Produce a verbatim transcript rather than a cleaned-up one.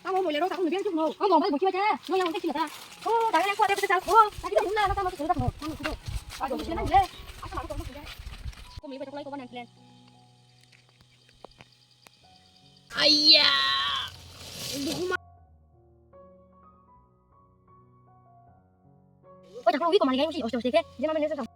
Tamo mo lero takung biang chukno. Ang mobile buki bacha. No yang utai chila ta. Oh, dai yang kuat ya, betul. Oh, tadi dah mula, tamo chila ta. Tamo chila. Aduh, chila na le. Asa malu tamo chila. Ko mi bacha kulai ko ban plan. Ayah. Duhuma. Oh, takung wi ko mani gai usi oste oste ke. Jema mene sa.